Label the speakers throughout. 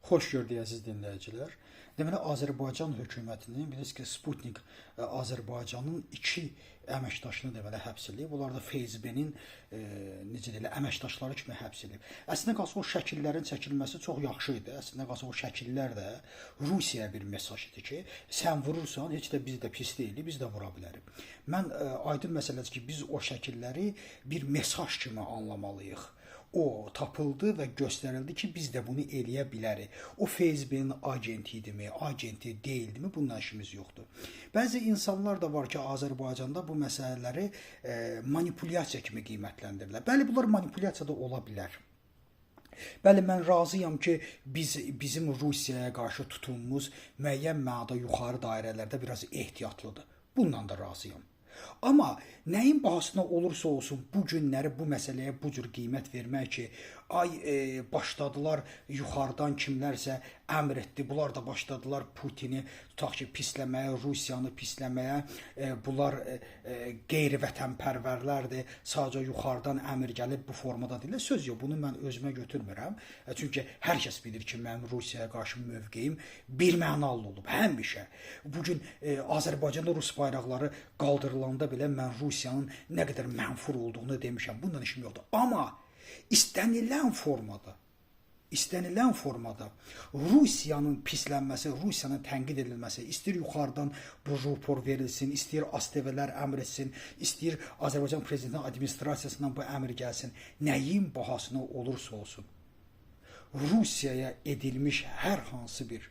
Speaker 1: Xoş gördük, əziz dinləyicilər. Deməli, Azərbaycan hökumətinin, bilirsiniz ki, Sputnik Azərbaycanın iki əməkdaşını deməli həbs eləyib. Onlar da FSB-nin necə deyirlər, əməkdaşları kimi həbs eləyib. Əslində qalsa o şəkillərin çəkilməsi çox yaxşı idi. Əslində qalsa o şəkillər də Rusiyaya bir mesaj idi ki, sən vurursan, heç də biz də pis deyilik, biz də vura bilərik. Mən aydın məsələdir ki, biz o şəkilləri bir mesaj kimi anlamalıyıq. O tapıldı və göstərildi ki, biz də bunu eləyə bilərik. O FSB-nin agenti idimi, agenti deyildimi, bununla işimiz yoxdur. Bəzi insanlar da var ki, Azərbaycanda bu məsələləri manipulyasiya kimi qiymətləndirirlər. Bəli, bunlar manipulyasiya da ola bilər. Bəli, mən razıyam ki, bizim Rusiyaya qarşı tutumumuz müəyyən mənada yuxarı dairələrdə biraz ehtiyatlıdır. Bununla da razıyam. Amma nəyin bahasına olursa olsun bu günləri bu məsələyə bu cür qiymət vermək ki, ay başladılar yuxarıdan kimlərsə əmr etdi, bunlar da başladılar Putini tutaq ki, pisləməyə, Rusiyanı pisləməyə, bunlar qeyri-vətənpərvərlərdir, sadəcə yuxarıdan əmr gəlib bu formada deyirlər. Söz yox, bunu mən özümə götürmürəm. Çünki hər kəs bilir ki, mənim Rusiyaya qarşı mövqeyim bir mənalı olub həmişə. Bu gün Azərbaycanda rus bayraqları qaldırılanda belə mən Rusiyanın nə qədər mənfur olduğunu demişəm. Bundan işim yoxdur. Amma istənilən formada Rusiyanın pislənməsi, Rusiyanın tənqid edilməsi, istəyir yuxarıdan bu rupor verilsin, istəyir ASTV-lər əmr etsin, istəyir Azərbaycan Prezidentinin administrasiyasından bu əmr gəlsin, nəyin bahasına olursa olsun, Rusiyaya edilmiş hər hansı bir,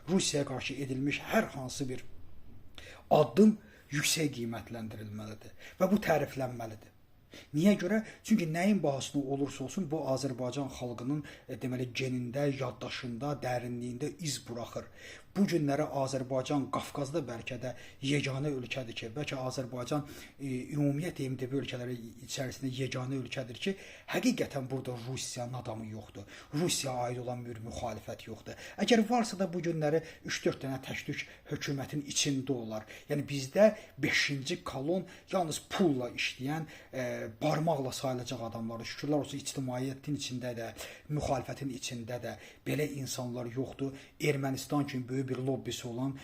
Speaker 1: Rusiyaya qarşı edilmiş hər hansı bir addım yüksək qiymətləndirilməlidir və bu təriflənməlidir. Niyə görə? Çünki nəyin bahasına olursa olsun bu Azərbaycan xalqının deməli genində, yaddaşında, dərinliyində iz buraxır. Bu günləri Azərbaycan Qafqazda bəlkə də yeganə ölkədir ki, bəlkə Azərbaycan ümumiyyətlə MDB ölkələri içərisində yeganə ölkədir ki, həqiqətən burada Rusiyanın adamı yoxdur. Rusiyaya aid olan bir müxalifət yoxdur. Əgər varsa da bu günləri 3-4 dənə təktük hökumətin içində olar. Yəni bizdə 5-ci kolon yalnız pulla işləyən, barmaqla sayılacaq adamlardır. Şükürlər olsun ictimaiyyətin içində də, müxalifətin içində də belə insanlar yoxdur. Ermənistan kimi böyük bir lobbisi olan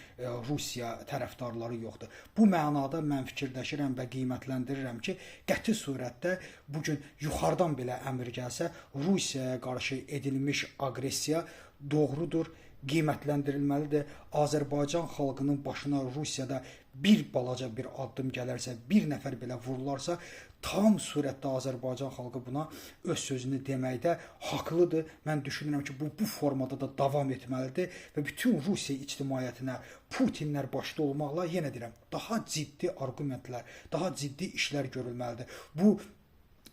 Speaker 1: Rusiya tərəfdarları yoxdur. Bu mənada mən fikirləşirəm və qiymətləndirirəm ki, qəti surətdə bu gün yuxarıdan belə əmr gəlsə, Rusiyaya qarşı edilmiş aqressiya doğrudur, qiymətləndirilməlidir. Azərbaycan xalqının başına Rusiyada bir balaca bir addım gələrsə, bir nəfər belə vurularsa, tam surətdə Azərbaycan xalqı buna öz sözünü deməkdə haqlıdır. Mən düşünürəm ki, bu formada da davam etməlidir və bütün Rusiya ictimaiyyətinə Putinlər başda olmaqla, yenə deyirəm, daha ciddi arqumentlər, daha ciddi işlər görülməlidir. Bu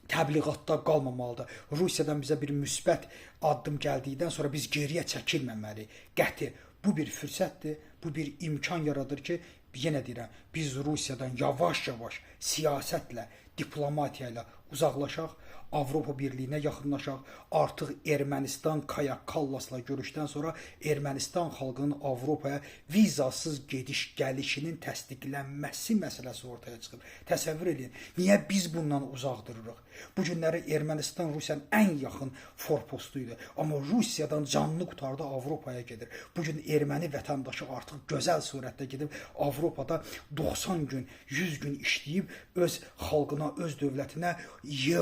Speaker 1: təbliğatda qalmamalıdır. Rusiyadan bizə bir müsbət addım gəldikdən sonra biz geriyə çəkilməməliyik. Qəti bu bir fürsətdir, bu bir imkan yaradır ki, yenə deyirəm, biz Rusiyadan yavaş-yavaş siyasətlə, diplomatiya ilə uzaqlaşaq, Avropa Birliyinə yaxınlaşaq. Artıq Ermənistan Kaya Kallasla görüşdən sonra Ermənistan xalqının Avropaya vizasız gediş-gəlişinin təsdiqlənməsi məsələsi ortaya çıxıb. Təsəvvür edin, niyə biz bundan uzaq dururuq? Bu günləri Ermənistan Rusiyanın ən yaxın forpostu idi. Amma Rusiyadan canını qurtardı, Avropaya gedir. Bu gün erməni vətəndaşı artıq gözəl surətdə gedib Avropada 90 gün, 100 gün işləyib öz xalqına, öz dövlətinə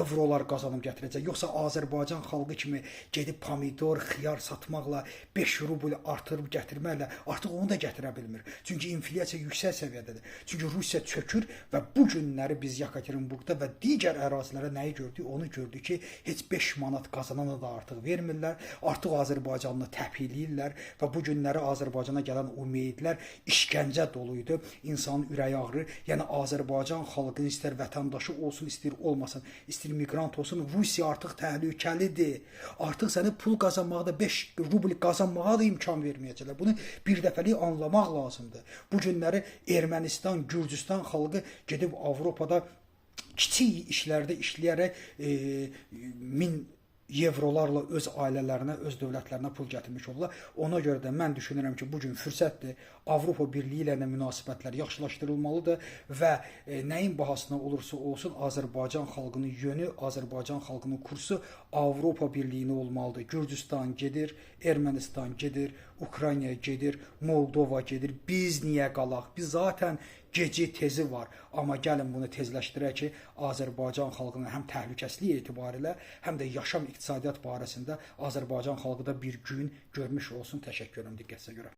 Speaker 1: avrolar qazanıb gətirəcək. Yoxsa Azərbaycan xalqı kimi gedib pomidor, xiyar satmaqla 5 rubl artırıb gətirməklə artıq onu da gətirə bilmir. Çünki inflyasiya yüksək səviyyədədir. Çünki Rusiya çökür və bu günləri biz Yekaterinburqda və digər ərazilərdə nəyi gördük? Onu gördük ki, heç 5 manat qazanana da artıq vermirlər. Artıq Azərbaycanlı təpikləyirlər və bu günləri Azərbaycana gələn o meyidlər işgəncə dolu idi. İnsanın ürəyi ağrır. Yəni Azərbaycan xalqının istər vətəndaşı olsun, istər olmasın, istər miqrant olsun, Rusiya artıq təhlükəlidir. Artıq səni pul qazanmağa da 5 rubl qazanmağa da imkan verməyəcəklər. Bunu bir dəfəlik anlamaq lazımdır. Bu günləri Ermənistan, Gürcüstan xalqı gedib Avropada kiçik işlərdə işləyərək 1000 Avrolarla öz ailələrinə, öz dövlətlərinə pul gətirmiş olurlar. Ona görə də mən düşünürəm ki, bu gün fürsətdir. Avropa Birliyi ilə də münasibətlər yaxşılaşdırılmalıdır və nəyin bahasına olursa olsun Azərbaycan xalqının yönü, Azərbaycan xalqının kursu Avropa Birliyinə olmalıdır. Gürcüstan gedir, Ermənistan gedir, Ukrayna gedir, Moldova gedir. Biz niyə qalaq? Biz zaten geci tezi var. Amma gəlin bunu tezləşdirək ki, Azərbaycan xalqının həm təhlükəsizlik etibarilə, həm də yaşam iqtisadiyyat barəsində Azərbaycan xalqı da bir gün görmüş olsun. Təşəkkür edirəm diqqətinizə görə.